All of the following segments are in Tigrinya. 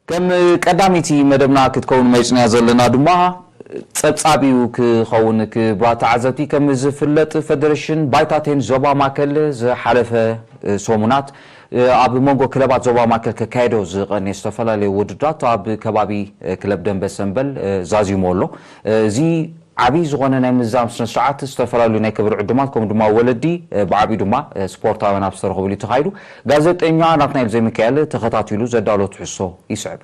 ከም ቀዳመይቲ መደብና ክትከውን መይጽንያ ዘለና ድማ ጸብጻብ እዩ ክኸውን። ክቡራት ተዓዘብቲ፣ ከም ዝፍለጥ፣ ፈደረሽን ባይታ ቴኒስ ዞባ ማእከል ዝሓለፈ ሰሙናት ኣብ መንጎ ክለባት ዞባ ማእከል ከካየዶ ዝቐንየ ዝተፈላለዩ ውድድራት ኣብ ከባቢ ክለብ ደንበ ሰምበል ዛዚሙ ኣሎ። እዚ ዓብዪ ዝኾነ ናይ ምዛም ስነ ስርዓት ዝተፈላለዩ ናይ ክብሪ ዕዱማት ከምኡ ድማ ወለዲ ብዓብዩ ድማ ስፖርታውያን ኣብ ዝተረኸብሉ እዩ ተኻይዱ። ጋዜጠኛ ናትናኤል ዘይሚካኤል ተኸታቲሉ ዘዳሎ ትሕዝቶ ይስዕብ።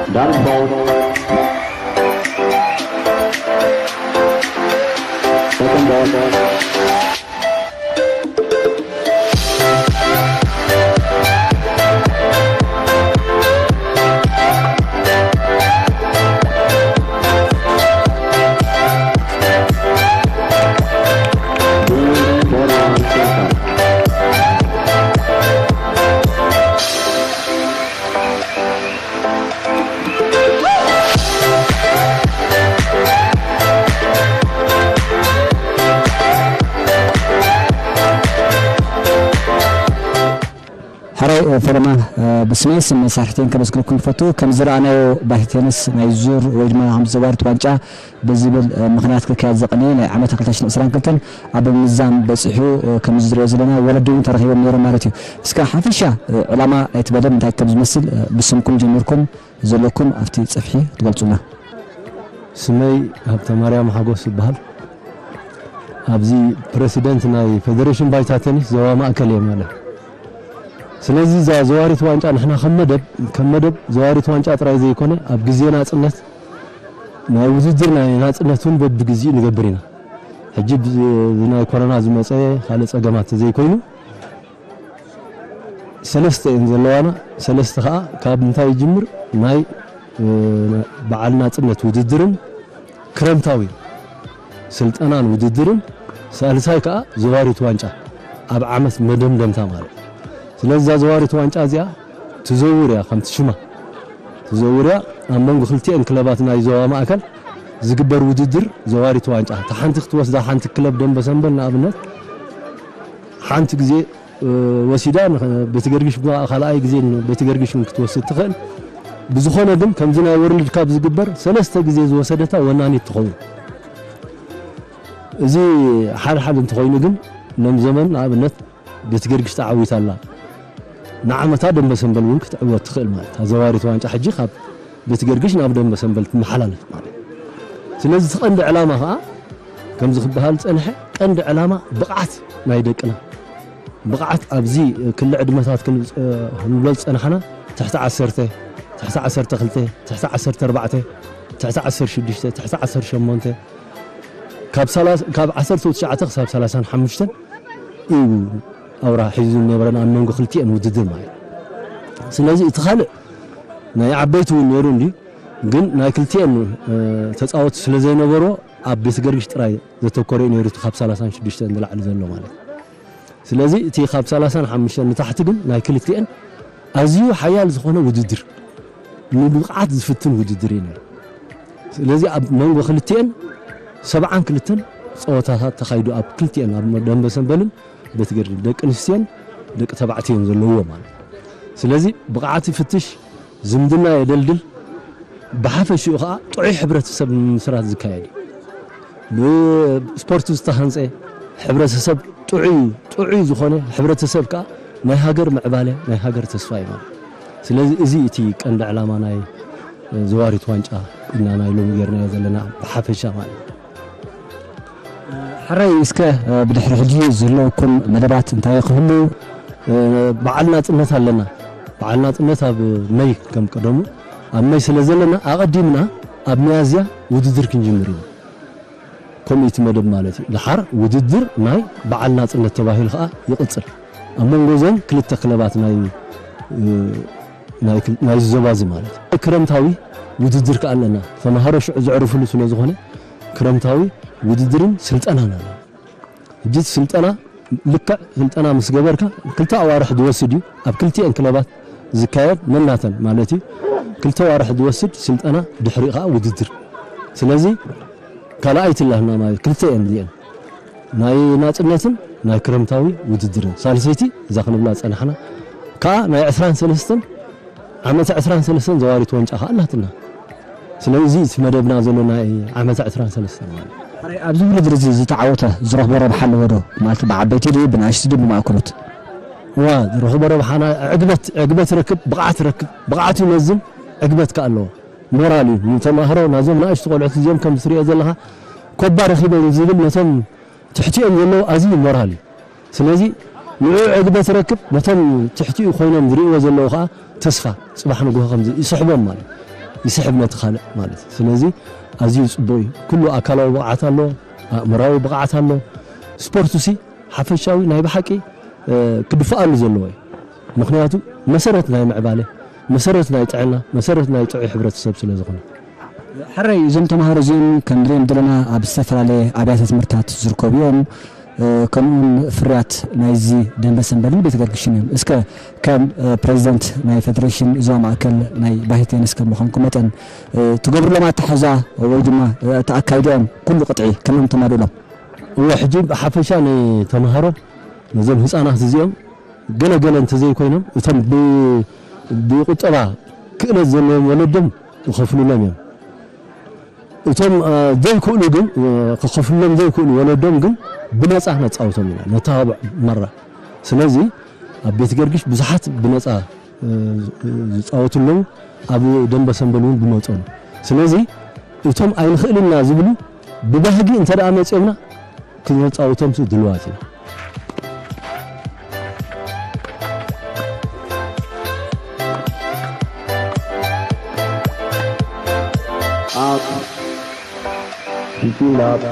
Done ball. Second ball. ሕራይ ፈለማ፣ ብስመይ ስም መሳርሕተይን ከመስግነኩም ክፈቱ። ከም ዝረኣናዮ፣ ባይታ ቴኒስ ናይ ዙር ወይ ድማ ከም ዘዋርት ዋንጫ ብዝብል ምኽንያት ክካየድ ዝቐነየ ናይ ዓመት ክልተ ሽሕን ዕስራን ክልተን ኣብ ምዛም በጺሑ፣ ከም ዝሪኦ ዘለና ወለዲ እውን ተረኺቦም ነይሮም ማለት እዩ። እስከ ሓፈሻ ዕላማ ናይቲ መደብ እንታይ ከም ዝመስል ብስምኩም ጀሚርኩም ዘለኩም ኣብቲ ጽፍሒ ክትገልጹልና። ስመይ ሃብተማርያም ሓጎስ ይበሃል። ኣብዚ ፕረሲደንት ናይ ፌደሬሽን ባይታ ቴኒስ ዞባ ማእከል እየ ማለት። ስለዚ እዛ ዘዋሪት ዋንጫ ንሕና ከም መደብ፣ ከም መደብ ዘዋሪት ዋንጫ ጥራይ ዘይኮነ ኣብ ግዜ ናጽነት ናይ ውድድር ናይ ናጽነት እውን በብግዚኡ ንገብር ኢና። ሕጂ ብ-፣ ብናይ ኮሮና ዝመጸ ካልእ ጸገማት ተዘይኮይኑ ሰለስተ እየን ዘለዋና። ሰለስተ ከኣ ካብ ምንታይ ይጅምር? ናይ፣ እ፣ በዓል ናጽነት ውድድርን ክረምታዊ ስልጠናን ውድድርን፣ ሳልሳይ ከኣ ዘዋሪት ዋንጫ ኣብ ዓመት መደምደምታ ማለት። ስለዚ እዛ ዘዋሪት ዋንጫ እዚኣ ትዘውር እያ፣ ከምቲ ሽማ ትዘውር እያ። ኣብ መንጎ ክልቲኤን ክለባት ናይ ዞባ ማእከል ዝግበር ውድድር ዘዋሪት ዋንጫ፣ እታ ሓንቲ ክትወስዳ ሓንቲ ክለብ ደንበ ሰንበል ንኣብነት ሓንቲ ግዜ፣ እ፣ ወሲዳ ንኸ-፣ ቤት ገርጊሽ ብኣ ካልኣይ ግዜ ቤት ገርጊሽ እውን ክትወስድ ትኽእል። ብዝኾነ ግን ከምዚ ናይ ወርልድ ካፕ ዝግበር ሰለስተ ግዜ ዝወሰደታ ወናኒት ትኸውን። እዚ ሓድሓድ እንተኾይኑ ግን ሎም ዘመን ንኣብነት ቤት ገርግሽ ተዓዊታ ኣላ። ንዓመታ ደንበ ሰንበል እውን ክትዕወት ትኽእል ማለት እያ። ተዘዋሪት ዋንጫ ሕጂ ካብ ቤት ገርግሽ ናብ ደንበ ሰንበል ትመሓላለፍ ማለት እዩ። ስለዚ እቲ ቀንዲ ዕላማ ከዓ ከምዚ ክበሃል ዝፀንሐ ቀንዲ ዕላማ ብቕዓት ናይ ደቅና ብቕዓት ኣብዚ ክሊ ዕድመታት ክንብሎ ዝፀናሕና ትሕቲ ዓሰርተ ትሕቲ ዓሰርተ ክልተ ትሕቲ ዓሰርተ ኣርባዕተ ትሕቲ ዓሰርተ ሽዱሽተ ትሕቲ ዓሰርተ ሸሞንተ ካብ ዓሰርተ ትሽዓተ ክሳብ ሰላሳን ሓሙሽተን እዩ ኣውራ ሒዙ ዝነበረን ኣብ መንጎ ክልቲኤን ውድድር ማለት እዩ። ስለዚ እቲ ካልእ ናይ ዓበይቲ እውን ነይሩ እንዲ ግን ናይ ክልቲኤን ተፃወቱ ስለ ዘይነበሮ ኣብ ቤት ገርግሽ ጥራይ ዘተኮረ እዩ ነይሩ ካብ ሰላሳን ሽዱሽተን ዝላዕሊ ዘሎ ማለት እዩ። ስለዚ እቲ ካብ ሰላሳን ሓሙሽተን ንታሕቲ ግን ናይ ክልቲኤን ኣዝዩ ሓያል ዝኾነ ውድድር ንብቕዓት ዝፍትን ውድድር እዩ ነይሩ። ስለዚ ኣብ መንጎ ክልቲኤን ሰብዓን ክልተን ፀወታታት ተኻይዱ ኣብ ክልቲኤን ኣብ ደንበ ሰንበልን ቤት ገርግሽ ደቂ ኣንስትዮን ደቂ ተባዕትዮን ዘለዎ ማለት እዩ። ስለዚ ብቕዓት ይፍትሽ፣ ዝምድና የደልድል፣ ብሓፈሽኡ ከዓ ጥዑይ ሕብረተሰብ ንምስራት ዝካየድ እዩ። ብስፖርት ዝተሃንፀ ሕብረተሰብ ጥዑይ ጥዑይ ዝኾነ ሕብረተሰብ ከዓ ናይ ሃገር ምዕባለ ናይ ሃገር ተስፋ እዩ ማለት። ስለዚ እዚ እቲ ቀንዲ ዕላማ ናይ ዘዋሪት ዋንጫ ኢና ናይ ሎሚ ጌርናዮ ዘለና ብሓፈሻ ማለት እዩ። ሕራይ እስከ ብድሕሪ ሕጂ ዘለውኩም መደባት እንታይ ክህሉ? በዓል ናፅነት ኣለና። በዓል ናፅነት ኣብ መይ ከም ቀደሙ ኣብ መይ ስለ ዘለና ኣቐዲምና ኣብ መያዝያ ውድድር ክንጅምር ኢና። ከምኡ እቲ መደብ ማለት እዩ። ድሓር ውድድር ናይ በዓል ናፅነት ተባሂሉ ከዓ ይቕፅል። ኣብ መንጎ እዞም ክልተ ክለባት ናይ ናይ ክል- ናይዚ ዞባ እዚ ማለት እዩ። ክረምታዊ ውድድር ከዓ ኣለና። ተምሃሮ ሽዑ ዘዕርፍሉ ስለ ዝኾነ ክረምታዊ ውድድርን ስልጠናን ኣለና። ሕጂ እቲ ስልጠና ልክዕ ስልጠና ምስ ገበርካ ክልተ ኣዋርሕ ዝወስድ እዩ። ኣብ ክልቲኤን ክለባት ዝካየድ ነናተን ማለት እዩ። ክልተ ኣዋርሕ ዝወስድ ስልጠና ድሕሪ ከዓ ውድድር። ስለዚ ካልኣይቲ ላህና ማለት ክልተ እየን እዚአን ናይ ናፅነትን ናይ ክረምታዊ ውድድርን ሳልሰይቲ እዛ ክንብላ ፀናሕና ከዓ ናይ ዕስራን ሰለስተን ዓመተ ዕስራን ሰለስተን ዘዋሪት ዋንጫ ከዓ ኣላትና። ስለዚ እቲ መደብና ዘሎ ናይ ዓመተ ዕስራን ሰለስተን ማለት እዩ። ሕራይ ኣብዚ ውድድር እዚ ዝተዓወተ ዝረኽቦ ረብሓ ኣለዎ ዶ? ማለት ብዓበይቲ ድዩ ብንኣሽቱ ድዩ ብማእከሎት? እዋ ዝረኽቦ ረብሓ ናይ ዕግበት ዕግበት ረክብ ብቕዓት ረክብ ብቕዓት ይመዝን ዕግበት ከዓ ኣለዎ። ሞራል እዩ ንተማሃሮ ናዞም ንኣሽቱ ቆልዑት እዚኦም ከም ትሪኦ ዘለኻ ኮባ ረኺቦም ዝብል ነቶም ትሕቲኦም ዘለዉ ኣዝዩ ሞራል እዩ። ስለዚ ንዕኡ ዕግበት ረክብ ነቶም ትሕቲኡ ኮይኖም ዝርእይዎ ዘለዉ ከዓ ተስፋ ፅባሕ ንግሆ ከም ይስሕቦም ማለት ይስሕብ ነቲ ካልእ ማለት እዩ። ስለዚ ኣዝዩ ፅቡቅ እዩ። ኩሉ ኣካላዊ ብቕዓት ኣሎ፣ ኣእምራዊ ብቕዓት ኣሎ። ስፖርት ሲ ሓፈሻዊ ናይ ብሓቂ ክድፍኣሉ ዘለዎ እዩ። ምክንያቱ መሰረት ናይ ምዕባለ፣ መሰረት ናይ ጥዕና፣ መሰረት ናይ ጥዑይ ሕብረተሰብ ስለ ዝኾነ። ሕራይ እዞም ተምሃሮ እዚኦም ከም ንሪኦም ዘለና ኣብ ዝተፈላለየ ኣብያተ ትምህርታት ዝርከቡ እዮም። ከምኡውን ፍርያት ናይዚ ደንበ ሰንበልን ቤት ገርግሽን እዮም። እስከ ከም ፕሬዚደንት ናይ ፌደሬሽን ዞባ ማእከል ናይ ባህሪ ቴኒስ ከም ምዃንኩም መጠን ትገብርሎም ኣተሓዛ ወይ ድማ እቲ ኣካይድኦም ኩሉ ቅጥዒ ከመይ ተማልኡሎም? እወ ሕጂ ብሓፈሻ ንተምሃሮ ነዞም ህፃናት እዚኦም ገለ ገለ እንተዘይኮይኖም እቶም ብቁጠባ ክእለት ዘለዎም ወለዶም ይኸፍሉሎም እዮም። እቶም ዘይክእሉ ግን ክኸፍሉሎም ዘይክእሉ ወለዶም ግን ብነፃ ነፃውቶም ኢና ነተባብዕ መራ። ስለዚ ኣብ ቤት ገርግሽ ብዙሓት ብነፃ ዝፃወቱ ኣለዉ፣ ኣብ ደንበ ሰንበል እውን ዝመፁ ኣለዉ። ስለዚ እቶም ኣይንኽእልን ኢና ዝብሉ ብባህጊ እንተ ደኣ መፂኦምና ክነፃውቶም ድልዋት ኢና። ኣብ Fifteen lap.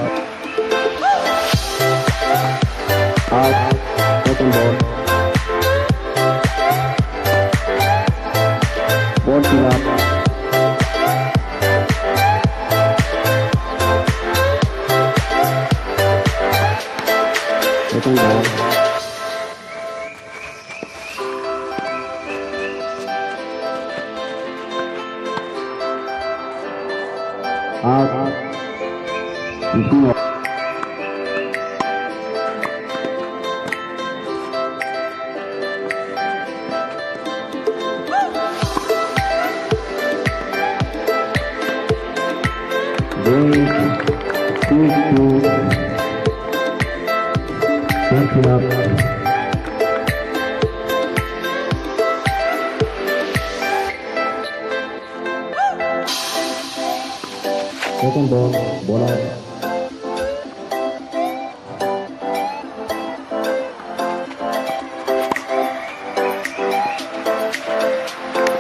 Out. Second ball. Fourteen lap. Second ball. Out. Six two. Champion. Second ball, bola.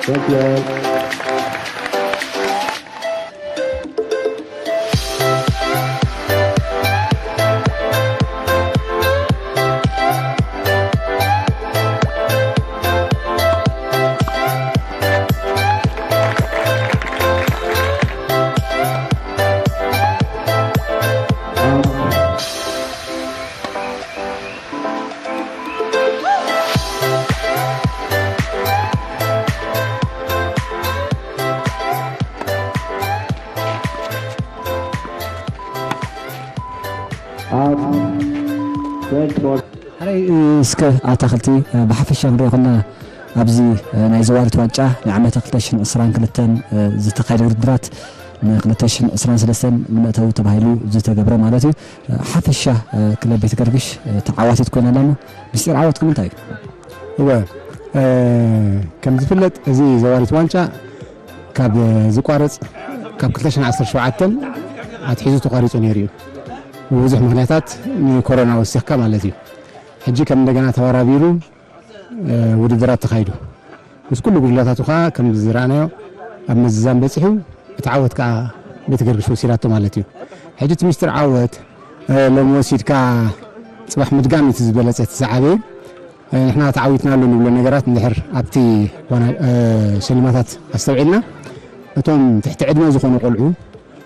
Champion. Out. First ball. ሕራይ፣ እስከ ኣታኽልቲ፣ ብሓፈሻ ክንሪኦ ከለና ኣብዚ ናይ ዘዋሪት ዋንጫ ናይ ዓመተ ክልተ ሽሕን ዕስራን ክልተን ዝተኻየደ ውድድራት ን ክልተ ሽሕን ዕስራን ሰለስተን ንመእተዊ ተባሂሉ ዝተገብረ ማለት እዩ። ሓፈሻ ክለብ ቤት ገርግሽ ተዓዋቲት ኮይና ኣላ። እሞ ምስጢር ዓወትኩም እንታይ እዩ? እወ፣ ከም ዝፍለጥ እዚ ዘዋሪት ዋንጫ ካብ ዝቋረጽ ካብ ክልተ ሽሕን ዓሰርተ ሸውዓተን ኣትሒዙ ተቋሪጹ ነይሩ እዩ። ብብዙሕ ምኽንያታት ንኮሮና ወሲኽካ ማለት እዩ። ሕጂ ከም እንደገና ተባራቢሩ ውድድራት ተኻይዱ። ምስ ኩሉ ጉድለታቱ ኸዓ ከም ዝረኣናዮ ኣብ ምዝዛም በጺሑ፣ እቲ ዓወት ከኣ ቤት ገርግሽ ወሲዳቶ ማለት እዩ። ሕጂ እቲ ምስጢር ዓወት ሎሚ ወሲድካ ጽባሕ ምድጋም እዩ እቲ ዝበለጸ፣ እቲ ዝዓበየ። ንሕና ተዓዊትና ኣሎ ንብሎ ነገራት እንድሕር ኣብቲ ዋና ሽልማታት ኣስተውዒልና፣ እቶም ትሕቲ ዕድመ ዝኾኑ ቆልዑ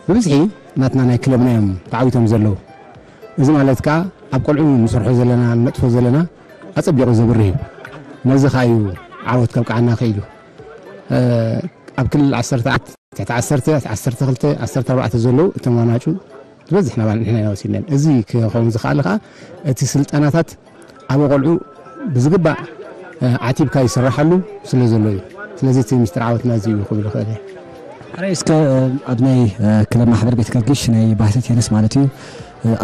ብብዝሒ ናትና ናይ ክለብና እዮም ተዓዊቶም ዘለዉ። እዚ ማለት ከኣ ኣብ ቆልዑ ንሰርሖ ዘለና፣ ንነጥፎ ዘለና ኣጸቢቑ ዘብርህ እዩ። ነዚ ከኣ እዩ ዓወት ከብቅዓና ክኢሉ። ኣብ ክልል ዓሰርተ ትሕቲ ዓሰርተ፣ ዓሰርተ ክልተ፣ ዓሰርተ ኣርባዕተ ዘለዉ እቶም ዋናጩ ዝበዝሕ ናባና ንሕና ኢና ወሲድናዮም። እዚ ክኸውን ዝኸኣለ ከኣ እቲ ስልጠናታት ኣብ ቆልዑ ብዝግባእ ዓቲብካ ይስራሓሉ ስለ ዘሎ እዩ። ስለዚ እቲ ምስጢር ዓወትና እዚ እዩ ክብል ይኽእል እየ። ሕራይ፣ እስከ ኣብ ናይ ክለብ ማሕበር ቤት ገርግሽ ናይ ባህሲ ቴኒስ ማለት እዩ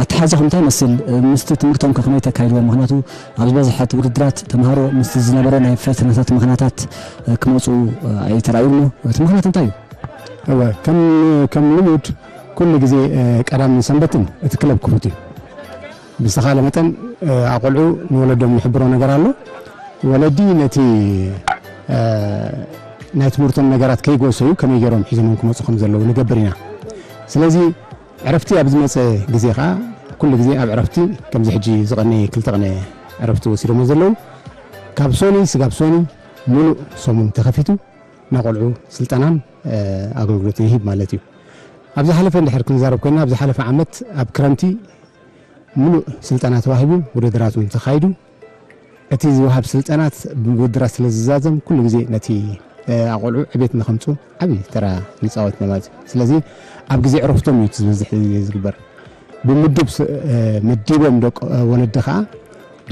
ኣተሓሕዛኹም እንታይ ይመስል? ምስቲ ትምህርቶም ከ ከመይ ተካይድዎ? ምኽንያቱ ኣብ ዝበዝሐ እቲ ውድድራት ተምሃሮ ምስቲ ዝነበረ ናይ ፈተነታት ምኽንያታት ክመፁ ኣይተራእዩ እሞ እቲ ምኽንያት እንታይ እዩ? እወ፣ ከም ከም ልሙድ ኩሉ ግዜ ቀዳምን ሰንበትን እቲ ክለብ ክፉት እዩ። ብዝተኻለ መጠን ኣቆልዑ ንወለዶም ንሕብሮ ነገር ኣሎ። ወለዲ ነቲ ናይ ትምህርቶም ነገራት ከይጎሰዩ ከመይ ገይሮም ሒዞሞም ክመፁ ከም ዘለዉ ንገብር ኢና። ስለዚ ዕረፍቲ ኣብ ዝመፀ ግዜ ከዓ ኩሉ ግዜ ኣብ ዕረፍቲ ከምዚ ሕጂ ዝቐነየ ክልተ ቅነ ዕረፍቲ ወሲዶሞ ዘለዉ ካብ ሶኒ ስጋብ ሶኒ ሙሉእ ሰሙን ተኸፊቱ ናቆልዑ ስልጠናን ኣገልግሎትን ይህብ ማለት እዩ። ኣብ ዝሓለፈ እንድሕር ክንዛረብ ኮይና ኣብ ዝሓለፈ ዓመት ኣብ ክረምቲ ሙሉእ ስልጠና ተዋሂቡ ውድድራት እውን ተኻይዱ። እቲ ዝወሃብ ስልጠናት ብውድድራት ስለ ዝዛዘም ኩሉ ግዜ ነቲ ኣቆልዑ ዕቤት ንኸምፁ ዓብዪ ተራ ይፃወት ማለት እዩ። ስለዚ ኣብ ግዜ ዕረፍቶም እዩ እቲ ዝበዝሕ ዝግበር። ብምድብ መዲቦም ወለዲ ከዓ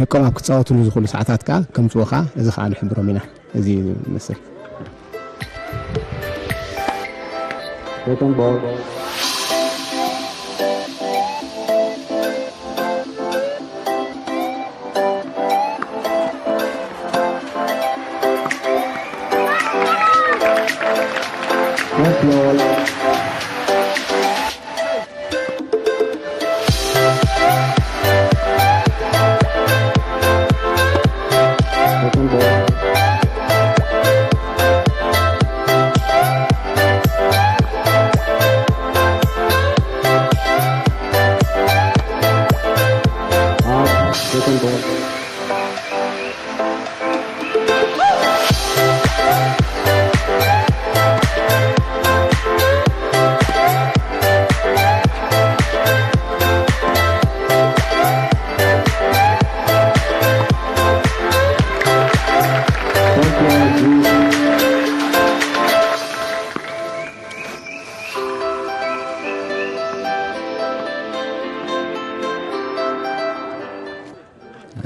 ደቆም ኣብ ክፃወትሉ ዝኽእሉ ሰዓታት ከዓ ከምፅኡ ከዓ እዚ ከዓ ንሕብሮም ኢና። እዚ እዩ ዝመስል።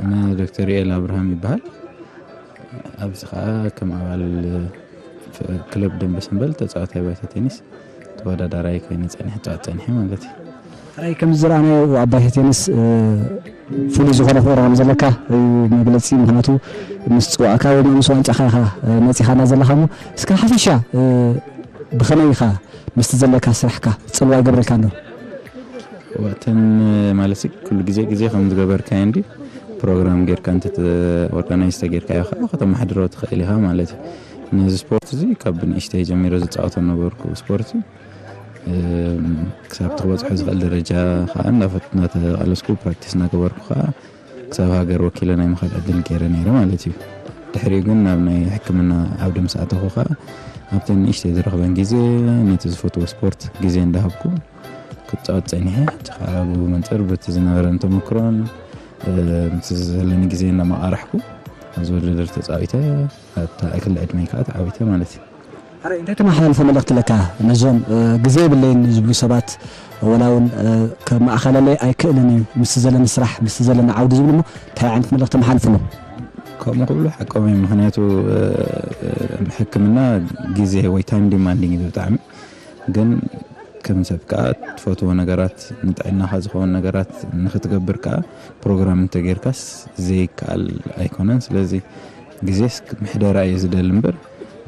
ኣነ ዶክተር ዩኤል ኣብርሃም ይበሃል። ኣብዚ ኸዓ ከም ኣባል ክለብ ደንበ ሰንበል ተፃዋታይ ባይታ ቴኒስ። ተወዳዳራይ ኮይነ ጸኒሐ፣ ጸዋት ጸኒሐ ማለት እዩ። ሕራይ ከም ዝረኣናዮ ኣብ ባይታ ቴኒስ፣ እ፣ ፍሉይ ዝኾነ ፍቕሪ ከም ዘለካ እዩ መግለጺ። ምኽንያቱ ምስ ጽዋዕካ ወይ ምስ ዋንጫኻ ኢኻ፣ እ፣ መጺኻና ዘለኻ እሞ፣ እስከ ሓፈሻ፣ እ፣ ብኸመይ ኢኻ ምስቲ ዘለካ ስራሕካ ጽልዋ ይገብረልካ ኣሎ? ወቅተን ማለት ኩሉ ግዜ ግዜ ከም ዝገበርካዮ እንዲ ፕሮግራም ጌርካ እንተ ኦርጋናይዝ ተጌርካዮ ከዓ ከተመሓድሮ ትኽእል ኢኻ ማለት እዩ። ነዚ ስፖርት እዚ ካብ ንእሽተይ ጀሚሮ ዝፃወቶ ነበርኩ ስፖርት እዩ። እም፣ ክሳብ ትክበፅሖ ዝኽእል ደረጃ ከዓ እናፈት እናተቃለስኩ ፕራክቲስ እናገበርኩ ከዓ ክሳብ ሃገር ወኪለ ናይ ምኻድ ዕድል ገይረ ነይረ ማለት እዩ። ድሕሪኡ ግን ናብ ናይ ሕክምና ዓውዲ ምስ ኣተኹ ከዓ ኣብተን ንእሽተይ ዝረኽበን ግዜ ነቲ ዝፈትዎ ስፖርት ግዜ እንዳሃብኩ ክጻወት ጸኒሐ። ሕጂ ከዓ ብኡ መንጽር በቲ ዝነበረን ተመክሮን፣ እ፣ ምስቲ ዘለኒ ግዜ እናመቓራሕኩ ኣብዚ ውድድር ተጻዊተ ኣብታ ክሊ ዕድመይ ከዓ ተዓዊተ ማለት እዩ። ሕራይ እንታይ ተመሓላልፎ መልእኽቲ ኣለካ ነዞም፣ እ፣ ግዜ የብለይን ዝብሉ ሰባት፣ ወላ እውን፣ እ፣ ከመኣኻለለይ ኣይክእልን እዩ ምስቲ ዘለኒ ስራሕ ምስቲ ዘለኒ ዓውዲ ዝብሉ እሞ እንታይ ዓይነት መልእኽቲ ተመሓልፍሎም? ከምኡ ክብሉ ሓቆም እዮም። ምኽንያቱ፣ እ፣ እ፣ ሕክምና ግዜ ወይ ታይም ዲማንዲንግ እዩ ብጣዕሚ። ግን ከም ሰብ ከዓ ትፈትዎ ነገራት፣ ንጥዕናኻ ዝኸውን ነገራት ንኽትገብር ከዓ ፕሮግራም እንተጌርካስ ዘይከኣል ኣይኮነን። ስለዚ ግዜስ ምሕደራ እየ ዝደሊ እምበር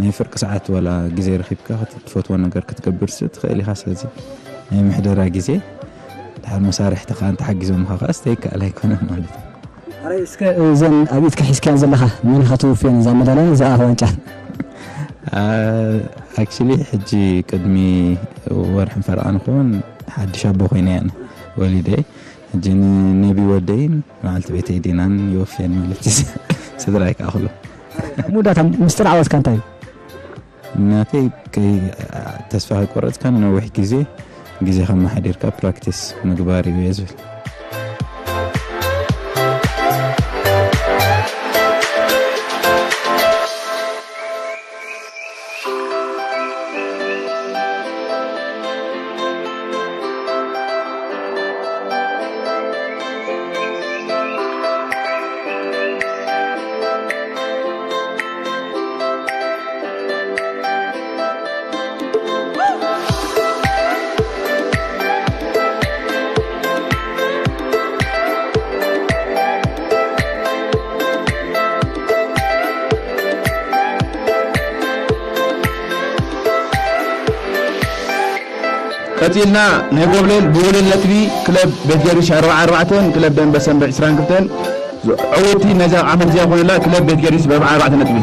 ናይ ፍርቂ ሰዓት ዋላ ግዜ ረኺብካ ክት-፣ ትፈትዎ ነገር ክትገብር ስ-፣ ትኽእል ኢኻ። ስለዚ ናይ ምሕደራ ግዜ ድሓር መሳርሕትኻ እንተሓጊዞምኻ ከኣስ ዘይከኣል ኣይኮነን ማለት እዩ። ሕራይ እስከ እዘን ኣብ ኢድካ ሒዝካየን ዘለኻ መን ኢኻ ትውፍየን እዛ መዳልያን እዛ ዋንጫን? ኣ-፣ ኣክቹሊ ሕጂ ቅድሚ ወርሕን ፈረቓን ክኸውን ሓድሽ ኣቦ ኮይነ እየ ወሊደ። ሕጂ ንነቢ ወደይን በዓልቲ ቤተይ ዲናን ይወፍየን ማለት እዩ። ስድራይ ከዓ ኩሎም። ኣብ መወዳእታ ምስጢር ዓወትካ እንታይ እዩ? ናተይ ከይ-፣ ተስፋ ከይቆረጽካ ንነዊሕ ግዜ ግዜኻ ኣመሓዲርካ ፕራክቲስ ምግባር እዩ እየ ዝብል። ቀጺልና ናይ ጎብለል ብውልን ነጥቢ ክለብ ቤት ገርግሽ ኣርባዓ ኣርባዕተ ን ክለብ ደንበ ሰንበ ዕስራን ክልተን፣ ዕውቲ ነዛ ዓመት እዚኣ ኮይኑላ ክለብ ቤት ገርግሽ ብ ኣርባዓ ኣርባዕተ ነጥቢ።